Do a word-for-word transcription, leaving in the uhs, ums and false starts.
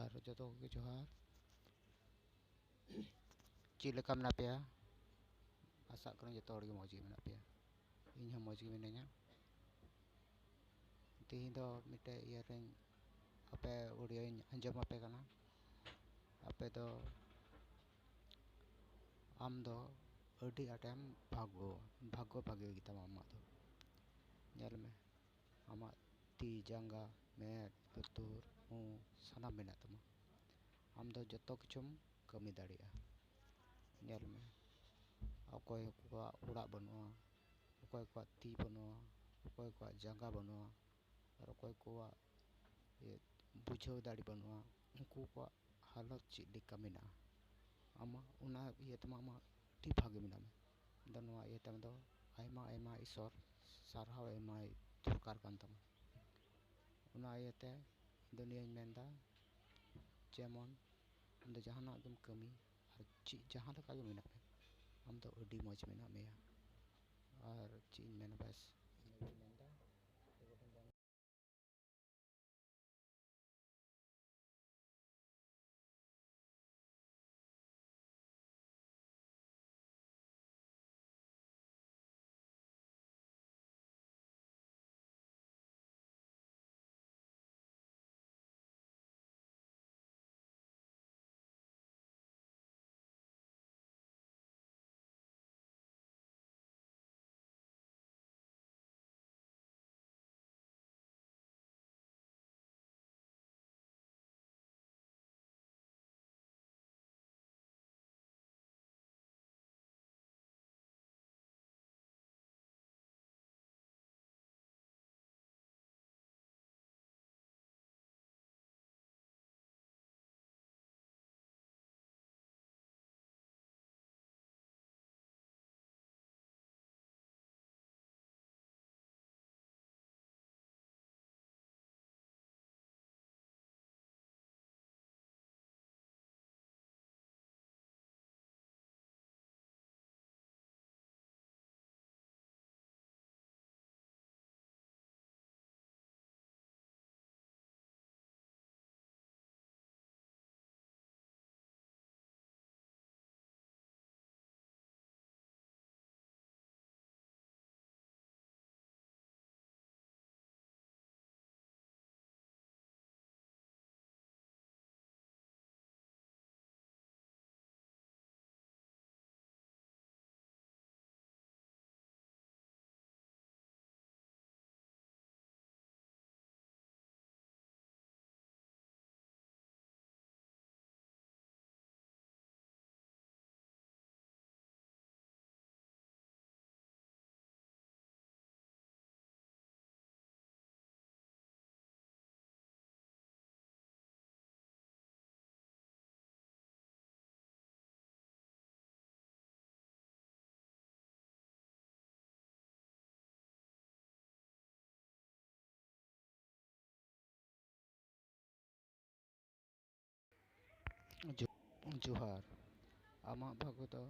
ᱟᱨ ᱡᱚᱛᱚ ᱠᱚᱜᱮ ᱡᱚᱦᱟᱨ᱾ ᱪᱮᱫ ᱞᱮᱠᱟ ᱢᱮᱱᱟᱜ ᱯᱮᱭᱟ? ᱟᱥᱟᱜ ᱠᱟᱹᱱᱟᱹᱧ ᱡᱚᱛᱚ ᱦᱚᱲ ᱜᱮ ᱢᱚᱡᱽ ᱜᱮ ᱢᱮᱱᱟᱜ ᱯᱮᱭᱟ᱾ ᱤᱧ ᱦᱚᱸ ᱢᱚᱡᱽ ᱜᱮ ᱢᱤᱱᱟᱹᱧᱟ᱾ ᱛᱮᱦᱮᱧ ᱫᱚ ᱢᱤᱫᱴᱮᱡ ᱤᱭᱟᱹ ᱨᱮᱧ ᱟᱯᱮ ᱚᱰᱤᱭᱳᱧ ᱟᱸᱡᱚᱢ ᱟᱯᱮ ᱠᱟᱱᱟ᱾ ᱟᱯᱮ ᱫᱚ, ᱟᱢ ᱫᱚ ᱟᱹᱰᱤ ᱟᱸᱴᱮᱢ ᱵᱷᱟᱜᱽᱜᱚ, ᱵᱷᱟᱜᱽᱜᱚ ᱵᱷᱟᱜᱮ ᱜᱮᱛᱟᱢᱟ ᱟᱢᱟᱜ ᱫᱚ᱾ ᱧᱮᱞ ᱢᱮ, ᱟᱢᱟᱜ ᱛᱤ, ᱡᱟᱸᱜᱟ, ᱢᱮᱫ, ᱞᱩᱛᱩᱨ, ᱢᱩ ᱥᱟᱱᱟᱢ ᱢᱮᱱᱟᱜ ᱛᱟᱢᱟ᱾ ᱟᱢ ᱫᱚ ᱡᱚᱛᱚ ᱠᱤᱪᱷᱩᱢ ᱠᱟᱹᱢᱤ ᱫᱟᱲᱮᱭᱟᱜᱼᱟ᱾ ᱧᱮᱞ ᱢᱮ, ᱚᱠᱚᱭ ᱠᱚᱣᱟᱜ ᱚᱲᱟᱜ ᱵᱟᱹᱱᱩᱜᱼᱟ, ᱚᱠᱚᱭ ᱠᱚᱣᱟᱜ ᱛᱤ ᱵᱟᱹᱱᱩᱜᱼᱟ, ᱚᱠᱚᱭ ᱠᱚᱣᱟᱜ ᱡᱟᱸᱜᱟ ᱵᱟᱹᱱᱩᱜᱼᱟ, ᱟᱨ ᱚᱠᱚᱭ ᱠᱚᱣᱟᱜ, ᱤᱭᱟᱹ, ᱵᱩᱡᱷᱟᱹᱣ ᱫᱟᱲᱮ ᱵᱟᱹᱱᱩᱜᱼᱟ, ᱩᱱᱠᱩ ᱠᱚᱣᱟᱜ ᱦᱟᱞᱚᱛ ᱪᱮᱫ ᱞᱮᱠᱟ ᱢᱮᱱᱟᱜᱼᱟ, ᱟᱢᱟᱜ ᱚᱱᱟ ᱤᱭᱟᱹ ᱛᱮᱢᱟ ᱟᱢᱟᱜ ᱟᱹᱰᱤ ᱵᱷᱟᱜᱮ ᱢᱮᱱᱟᱜ ᱢᱮ᱾ ᱟᱫᱚ ᱱᱚᱣᱟ ᱤᱭᱟᱹ ᱛᱮ ᱟᱢ ᱫᱚ ᱟᱭᱢᱟ ᱟᱭᱢᱟ ᱤᱥᱚᱨ ᱥᱟᱨᱦᱟᱣ ᱮᱢᱟᱭ ᱫᱚᱨᱠᱟᱨ ᱠᱟᱱ ᱛᱟᱢᱟ᱾ ᱚᱱᱟ ᱤᱭᱟᱹᱛᱮ ᱤᱧ ᱫᱚ ᱱᱤᱭᱟᱹᱧ ᱢᱮᱱᱫᱟ, ᱡᱮᱢᱚᱱ ᱟᱢ ᱫᱚ ᱡᱟᱦᱟᱱᱟᱜ ᱜᱮᱢ ᱠᱟᱹᱢᱤ, ᱟᱨ ᱪᱮᱫ ᱡᱟᱦᱟᱸ ᱞᱮᱠᱟ ᱜᱮ ᱢᱮᱱᱟᱜ ᱢᱮ, ᱟᱢ ᱫᱚ ᱟᱹᱰᱤ ᱢᱚᱡᱽ ᱢᱮᱱᱟᱜ ᱢᱮᱭᱟ᱾ ᱟᱨ ᱪᱮᱫ ᱤᱧ ᱢᱮᱱᱟ, ᱵᱟᱥ ᱤᱱᱟᱹᱜᱤᱧ ᱢᱮᱱᱫᱟ᱾ ᱡᱚ-, ᱡᱚᱦᱟᱨ᱾ ᱟᱢᱟᱜ ᱵᱷᱟᱜᱽᱜᱚ ᱫᱚ